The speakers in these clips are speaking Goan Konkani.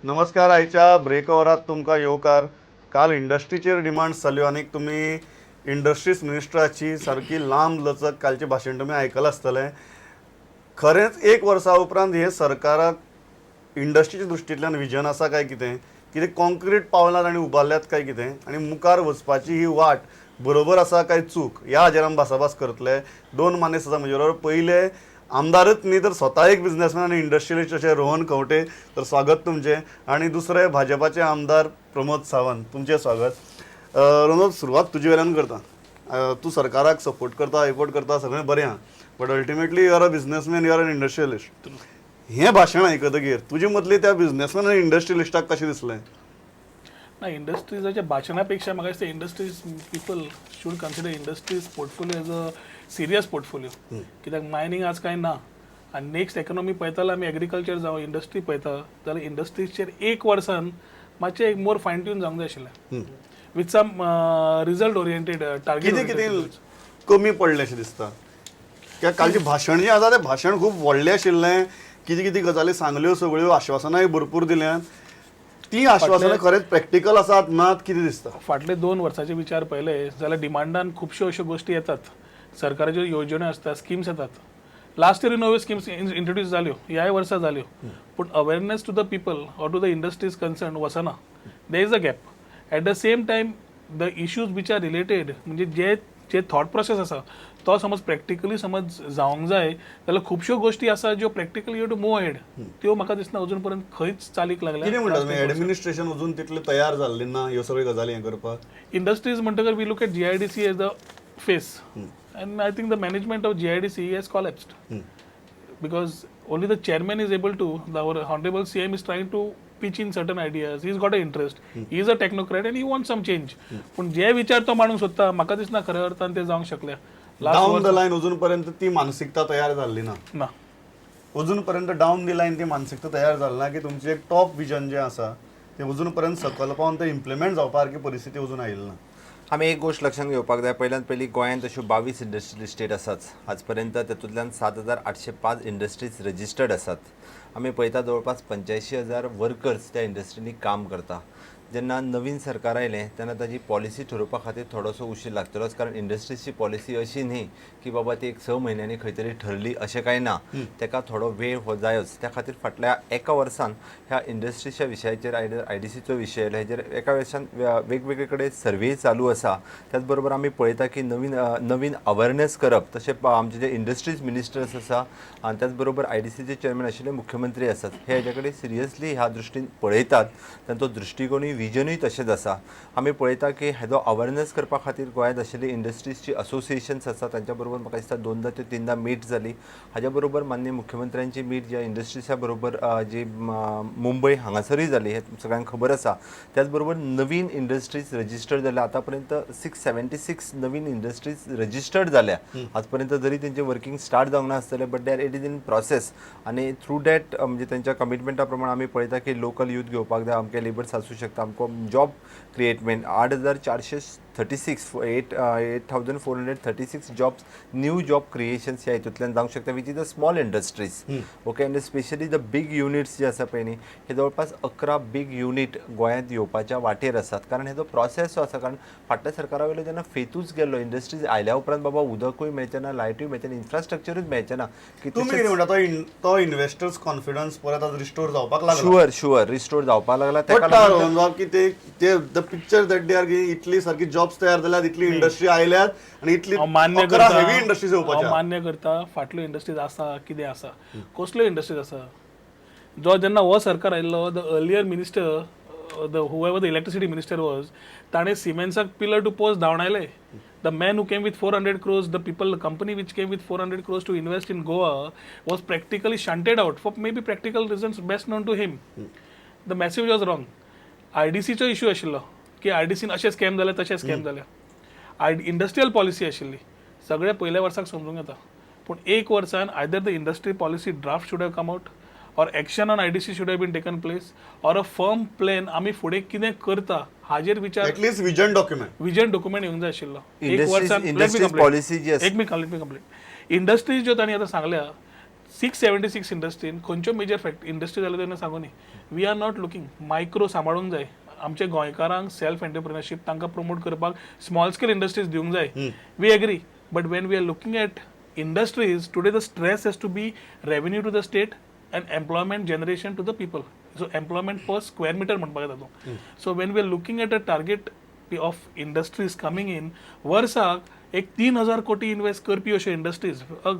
नमस्कार. आयच्या ब्रेक ओवरात तुमकां येवकार. काल इंडस्ट्रीचेर डिमांड्स जाल्यो आनी तुमी इंडस्ट्रीज मिनिस्टराची सारकी लांब लचक कालचें भाशण तुमी आयकलां आसतलें. खरेंच एक वर्सा उपरांत हे सरकाराक इंडस्ट्रीच्या दृश्टींतल्यान विजन आसा काय कितें, कितें कॉन्क्रीट पावलां तांणी उबारल्यात काय कितें आनी मुखार वचपाची ही वाट बरोबर आसा काय चूक, ह्या हाजेर आमी भासाभास करतले. दोन मानेस्त आसा म्हजे बरोबर. पयले आमदारच न्ही तर स्वता एक बिझनेसमॅन आनी इंडस्ट्रियलिस्ट अशें रोहन खंवटे, तर स्वागत तुमचें. आनी दुसरे भाजपाचे आमदार प्रमोद सावंत, तुमचें स्वागत. रोहन, सुरवात तुजे वेल्यान करता. तूं सरकाराक सपोर्ट करता, एफोर्ट करता, सगळें बरें आहा, but ultimately you are a businessman, you are an industrialist. हें भाशण आयकतकीर तुजे मदली त्या बिझनेसमॅन आनी इंडस्ट्रियलिस्टाक कशें दिसलें? ना, इंडस्ट्रीजाच्या भाशणा पेक्षा म्हाका दिसता industries people should consider industries portfolio as a serious portfolio, कित्याक मायनींग आज कांय ना आनी नेक्स्ट इकॉनॉमी पळयता आमी, एग्रीकल्चर जावं इंडस्ट्री पळयता जाल्यार इंडस्ट्रीजचेर एक वर्सान मातशें एक मोर फायन ट्यून जावंक जाय आशिल्लें with some result oriented target. कितें कितें कमी पडलें अशें दिसता? कित्याक कालचें भाशण जें आसा तें भाशण खूब व्हडलें आशिल्लें. कितें कितें गजाली सांगल्यो, सगळ्यो आश्वासनाय भरपूर दिल्यात. ती आश्वासनां खरेंच प्रॅक्टिकल आसात नात, कितें दिसता? फाटले 2 वर्साचे विचार पळयले जाल्यार डिमांडान खुबश्यो अश्यो गोश्टी येतात. सरकाराच्यो येवजण्यो आसता, स्किम्स येतात. लास्ट इयर नव्यो स्किम्स इंट्रोड्यूस जाल्यो, ह्याय वर्सा जाल्यो, पूण awareness to the people or to the industries concern वचना. There is a gap. At the same time, the issues which are related, म्हणजे जे जे थॉट प्रोसेस आसा तो समज प्रॅक्टिकली समज जावंक जाय जाल्यार खुबश्यो गोश्टी आसा ज्यो practically you to move ahead, त्यो म्हाका दिसना अजून पर्यंत खंयच चालीक लागल्या. कितें म्हणटा तुमी, एडमिनिस्ट्रेशन अजून तितलें तयार जाल्लें ना ह्यो सगळ्यो गजाली हें करपाक? इंडस्ट्रीज म्हणटकर we look at GIDC as the face and I think the management of GIDC has collapsed because only the chairman is able to, our honorable CM is trying to pitch in certain ideas. He's got an interest, he is a technocrat and he wants some change, पूण जे विचार तो मांडूंक सोदता, म्हाका दिसना खऱ्या अर्थान ते जावंक शकले. डावन the line अजून पर्यंत ती मानसिकता तयार जाल्ली ना. ना. अजून पर्यंत डावन the line ती मानसिकता तयार जाली ना की तुमचें एक टॉप विजन जें आसा तें अजून पर्यंत सकयल पावन तें इम्प्लिमेंट जावपा सारकी परिस्थिती अजून आयिल्ली ना. आमी एक गोश्ट लक्षात घेवपाक जाय. पयल्यान पयलीं गोंयांत अश्यो 22 इंडस्ट्रियल इस्टेट आसात. आजपर्यंत तातूंतल्यान 7805 इंडस्ट्रीज रजिस्टर्ड आसात. आमी पळयता, जवळपास 85,000 वर्कर्स त्या इंडस्ट्रींनी काम करता. जेन्ना नवीन सरकार आयलें तेन्ना ताजी पॉलिसी ठरोवपा खातीर थोडोसो उशीर लागतलोच, कारण इंडस्ट्रीजची पॉलिसी अशी न्ही की बाबा ती एक 6 म्हयन्यांनी खंय तरी ठरली, अशें कांय ना. ताका थोडो वेळ हो जायोच. त्या खातीर फाटल्या एका वर्सान ह्या इंडस्ट्रीच्या विशयाचेर, आयडीसीचो विशय आयलो, हेजेर एका वर्सान वेगवेगळे कडेन सर्वे चालू आसा. त्याच बरोबर आमी पळयता की नवीन नवीन अवेरनेस करप, तशें आमचे जे इंडस्ट्रीज मिनिस्टर्स आसा आनी त्याच बरोबर आयडीसीचे चेअरमॅन आशिल्ले मुख्यमंत्री आसात, हे हेजे कडेन सिरियसली ह्या दृश्टीन पळयतात. तांचो दृश्टिकोणूय, विजनूय तशेंच आसा. आमी पळयता की हेजो अवेरनेस करपा खातीर गोंयांत आशिल्ली इंडस्ट्रीजची असोसिएशन्स आसा, तांच्या बरोबर म्हाका दिसता दोनदा ते तिनदा मीट जाली. हाज्या बरोबर माननीय मुख्यमंत्र्यांची मीट ज्या इंडस्ट्रीजा बरोबर जी मुंबय हांगासरूय जाली, हें सगळ्यांक खबर आसा. त्याच बरोबर नवीन इंडस्ट्रीज रजिस्टर्ड जाल्या. आतां पर्यंत 676 नवीन इंडस्ट्रीज रजिस्टर्ड जाल्या आजपर्यंत. जरी तेंचे वर्किंग स्टार्ट जावंक नासतलें, but there it is in process. आनी थ्रू that, म्हणजे तेंच्या कमिटमेंटा प्रमाण आमी पळयता की लोकल यूथ घेवपाक जाय, अमके लेबर्स आसूं शकता, अमको job क्रिएटमेंट 8436, 8436 jobs, new job creations ह्या हितूंतल्यान जावंक शकता, which is a small industries, okay? आनी स्पेशली the big units जे आसा पळय न्ही, हे जवळपास 11 बीग युनीट गोंयांत येवपाच्या वाटेर आसात. कारण हेजो प्रोसेस जो आसा, कारण फाटल्या सरकारा वयलो जेन्ना फेथूच गेल्लो, इंडस्ट्रीज आयल्या उपरांत बाबा उदकूय मेळचें ना, लायटूय मेळचें ना, इन्फ्रास्ट्रक्चरूच मेळचें ना. तुमी कितें म्हणटा, तो इन्व्हेस्टर्स कॉन्फिडन्स परत आज रिस्टोर जावपाक लागला? शुअर शुअर, रिस्टोर जावपाक लागला. ताका पडटा लागून रोहन बाब की ते ते the picture that they are, इतली सारकी जॉब्स तयार जाल्यात, इतली इंडस्ट्री आयल्यात आणि इतली हांव मान्य 11 करता. हेवी इंडस्ट्रीज हांव येवपाच्या. मान्य करता. फाटल्यो इंडस्ट्रीज आसा, कितें आसा, कसल्यो इंडस्ट्रीज आसा? जो जेन्ना हो सरकार आयिल्लो, the earlier minister, the whoever the electricity minister was, ताणें सिमेंट्साक पिलर टू पोस्ट धांवडायले. The man who came with 400 crores, the people, the company which came with 400 crores to invest in Goa was practically shunted out for maybe practical reasons best known to him. The message was wrong. आयडीसीचो issue आशिल्लो की आयडीसीन अशें स्कॅम जाले, तशें स्कॅम जाले. आय इंडस्ट्रियल पॉलिसी आशिल्ली, सगळें पयल्या वर्साक समजूंक येता, पूण एक वर्सान either the industry policy draft should have come out or action on IDC should have been taken place or a firm plan, आमी फुडें कितें करता हाजेर विचार. At least vision document. Vision document येवंक जाय आशिल्लो एक वर्सान. इंडस्ट्रीज पॉलिसी जी आसा एक मिनिट, कंप्लीट. इंडस्ट्रीज ज्यो तांणी आतां सांगल्या, 676 इंडस्ट्रीन खंयच्यो मेजर फॅक्ट इंडस्ट्री जाल्यो तेन्ना सांगूनी. We are not looking micro. सांबाळूंक जाय आमच्या गोंयकारांक. सेल्फ एंटरप्रिनरशीप तांकां प्रमोट करपाक स्मॉल स्केल इंडस्ट्रीज दिवंक जाय, we agree. But when we are looking at industries today, the stress has to be revenue to the state and employment generation to the people. So employment per square meter म्हणपाक येता तूं. So when we are looking at a target of industries coming in, वर्साक एक 3,000 कोटी इन्व्हेस्ट करपी अश्यो industries, a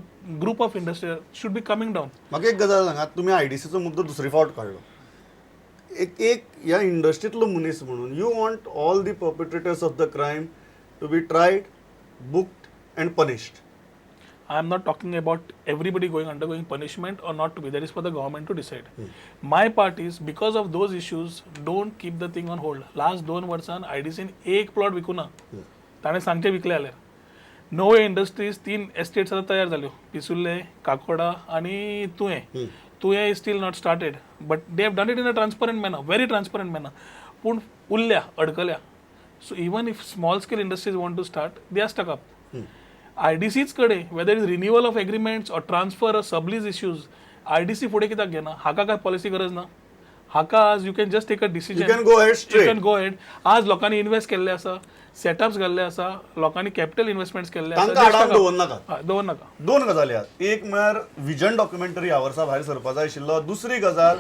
group of industries should be coming down. म्हाका एक गजाल सांगात, तुमी आयडीसीचो मुद्दो दुसरी फावट काडलो. एक एक ह्या इंडस्ट्रींतलो मनीस म्हणून, you want all the perpetrators of the crime to be tried, booked and punished? I am not talking about everybody going undergoing punishment or not to be. That is for the government to decide. My part is, because of those issues, don't keep the thing on hold. Last 2 वर्सान आयडीसीन एक प्लॉट विकूना. ताणें सांगचें विकले जाल्यार. नव्यो इंडस्ट्रीज, तीन एस्टेट्स आतां तयार जाल्यो, पिसुर्ले, काकोडा आनी तुयें. तुयें is still not started, but they have done it in a transparent manner, very transparent manner. पूण उरल्या, अडकल्या. So even if small scale industries want to start, they are stuck up. आयडीसीच कडेन, whether is renewal of agreements or transfer or sublease issues, IDC फुडें कित्याक घेना? हाका काय पॉलिसी गरज ना हाका? आज you can just take a decision. You can go ahead you straight. Can go ahead. आज लोकांनी इन्व्हेस्ट केल्ले आसा, सेटअप्स घाल्ले आसा, लोकांनी कॅपिटल इन्व्हेस्टमेंट्स केल्ले आसा. तांकां आडावन दवरनाका. हय, दवर नाका. दोन गजाली आहात. एक म्हळ्यार विजन डॉक्युमेंटरी ह्या वर्सा भायर सरपा जाय आशिल्लो. दुसरी गजाल,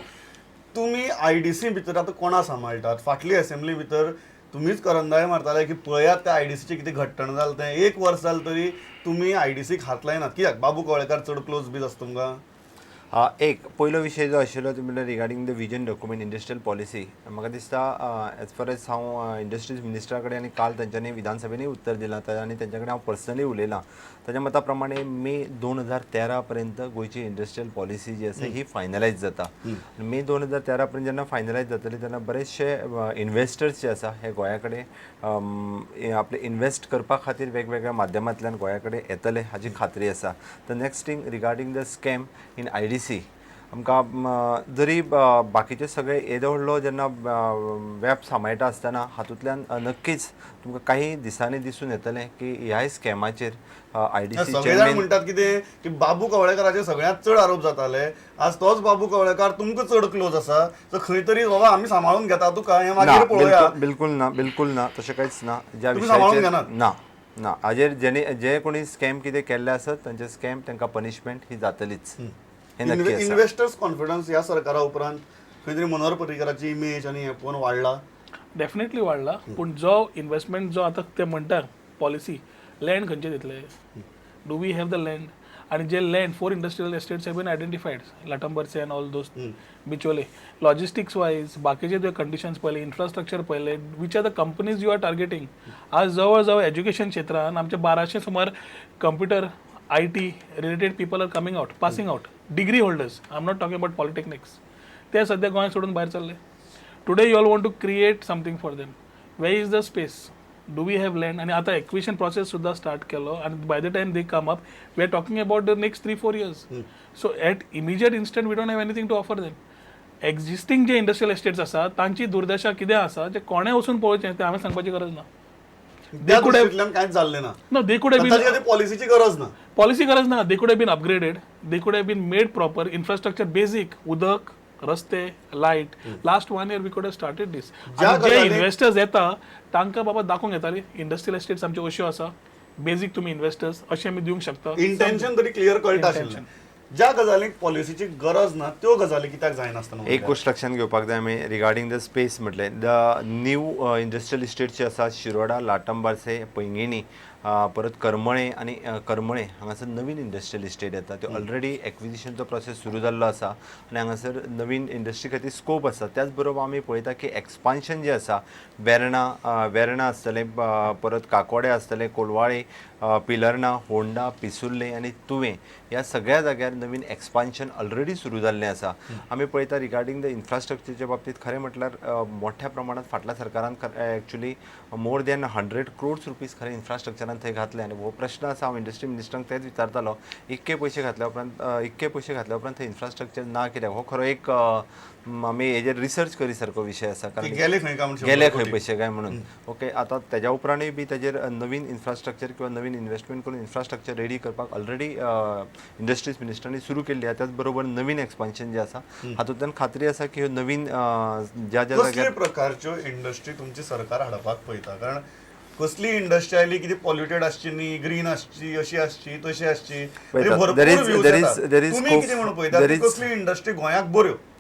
तुमी आयडीसी भितर आतां कोणा सांबाळटात? फाटली असेंब्ली भितर तुमीच करंदाय मारताले की पळयात त्या आयडीसीचें कितें घट्टण जालें तें. एक वर्स जालें तरी तुमी आयडीसीक हात लायनात. कित्याक? बाबू कवळेकार चड क्लोज बी आसा तुमकां? एक पयलो विशय जो आशिल्लो तो म्हणल्यार regarding the vision document, industrial policy. म्हाका दिसता, एज फार एज हांव इंडस्ट्रीज मिनिस्टरा कडेन आनी काल तांच्यांनी विधानसभेनूय उत्तर दिलां आनी तेंच्या कडेन हांव पर्सनली उलयलां, ताच्या मता प्रमाणे मे 2013 पर्यंत गोंयची इंडस्ट्रियल पॉलिसी जी आसा ही फायनलायज जाता. मे 2013 पर्यंत जेन्ना फायनलायज जातली तेन्ना बरेचशे इन्वेस्टर्स जे आसा हे गोंया कडेन आपले इन्वेस्ट करपा खातीर वेगवेगळ्या माध्यमांतल्यान गोंया कडेन येतले हाची खात्री आसा. The next thing, regarding the scam in IDC, आमकां जरी बाकीचे सगळे येदो व्हडलो जेन्ना व्याप सांबाळटा आसतना हातूंतल्यान नक्कीच तुमकां काही दिसांनी दिसून येतलें की ह्याय स्कॅमाचेर आयडीसी सगळे जाण म्हणटात कितें की बाबू कवळेकाराचेर सगळ्यांत चड आरोप जाताले, आज तोच बाबू कवळेकार तुमकां चड क्लोज आसा. सो खंय तरी बाबा आमी सांबाळून घेता तुका, हें ना. मागीर पळोवया. बिलकुल, बिलकुल ना, बिलकुल ना, तशें कांयच ना. ज्या तुमी सांबाळून विशयाचेर घेनात? ना ना, हाजेर जेणे जे कोणी स्कॅम कितें केल्ले आसत तांचे स्कॅम तांकां पनिशमेंट ही जातलीच हें नक्की आसा. इन्व्हेस्टर्स कॉन्फिडन्स ह्या सरकारा उपरांत खंय तरी मनोहर पर्रीकराची इमेज आनी हें पळोवन वाडला? डेफिनेटली वाडला. पूण जो इन्व्हेस्टमेंट जो आतां ते म्हणटा पॉलिसी, लँड खंयचे दितले? Do we have the land? आनी जे land, four industrial estates have been identified, Latambarse and all those, Bicholim. Logistics wise बाकीचे तुवें कंडिशन्स पळयले, इन्फ्रास्ट्रक्चर पळयले, which are the companies you are targeting? आज जवळ जवळ एज्युकेशन क्षेत्रान आमचे 1200 सुमार computer IT related people are coming out, passing out, degree holders. I am not talking about polytechnics. ते सध्या गोंय सोडून भायर चल्ले. Today you all want to create something for them. Where is the space? Do we have land? आनी आतां एक्विशन प्रोसेस सुद्दां स्टार्ट केलो आनी by the time they come up, we are talking about the next 3-4 years. So at immediate instant we don't have anything to offer them. Existing J industrial estates आसा तांची दुर्दशा कितें आसा जे कोणें वचून पळोवचें, तें हांवें सांगपाची गरज ना. त्या दृष्टींतल्यान कांयच जाल्लें ना. No, they could have ताचे खातीर पॉलिसीची गरज ना. पॉलिसी गरज ना. They could have been upgraded, they could have been made proper infrastructure, basic उदक, रस्ते, light. Last one year we could have started this. ज्या जे इन्व्हेस्टर्स येता तांकां बाबा दाखोवंक येताली, इंडस्ट्रियल एस्टेट्स आमच्यो अश्यो आसा, बेजीक तुमी इन्व्हेस्टर्स अशें आमी दिवंक शकता. इंटेन्शन तरी क्लियर कळटा आशिल्लें. ज्या गजालींक पॉलिसीची गरज ना त्यो गजाली कित्याक जायनासतना? एक गोश्ट लक्षात घेवपाक जाय आमी रिगार्डींग the space म्हटलें, the new industrial estate जे आसा, शिरोडा, लाटंबार्से, पैंगिणी, परत करमळे आनी करमळे हांगासर नवीन इंडस्ट्रियल इस्टेट येता. त्यो ऑलरेडी एक्विजिशनचो प्रोसेस सुरू जाल्लो आसा आनी हांगासर नवीन इंडस्ट्री खातीर स्कोप आसा. त्याच बरोबर आमी पळयता की एक्सपान्शन जें आसा, वेर्णा, वेर्णा आसतलें, परत काकोडे आसतलें, कोलवाळे, पिलर्णा, होंडा, पिसुर्ले आनी तुवें ह्या सगळ्या जाग्यार नवीन एक्सपान्शन ऑलरेडी सुरू जाल्लें आसा. आमी पळयता, रिगार्डींग the इन्फ्रास्ट्रक्चरच्या बाबतींत खरें म्हटल्यार मोठ्या प्रमाणात फाटल्या सरकारान actually more than 100 crores rupees खरें इन्फ्रास्ट्रक्चरान उपरांत थंय घातले. आनी हो प्रश्न आसा, हांव इंडस्ट्री मिनिस्टरांक तेच विचारतालो, इतके पयशे घातल्या उपरांत, इतके पयशे घातल्या उपरांत थंय इन्फ्रास्ट्रक्चर ना कित्याक? हो खरो एक आमी हेजेर रिसर्च करी सारको विशय आसा. ते कारण गेले खंय काय म्हूण 100 गेले खंय कोटी. पयशे काय म्हणून. ओके, आतां तेज्या उपरांतूय बी तेजेर नवीन इन्फ्रास्ट्रक्चर किंवा नवीन इन्वेस्टमेंट करून इन्फ्रास्ट्रक्चर रेडी करपाक ऑलरेडी इंडस्ट्रीज मिनिस्टरांनी सुरू केल्ली आसा. त्याच बरोबर नवीन एक्सपान्शन जें आसा, हातूंतल्यान खात्री आसा की ह्यो नवीन ज्या ज्या कसले जाग्यार प्रकारच्यो इंडस्ट्री तुमची सरकार हाडपाक पळयता? कारण कसली इंडस्ट्री आयली की ती पॉल्युटेड आसची न्ही, ग्रीन आसची, अशी आसची, तशी आसची, म्हणजे पळयतात. भरपूर There is- views there is- येतात. there is तुमी scope- कितें म्हणून पळयता there की is- कसली इंडस्ट्री गोंयाक बऱ्यो?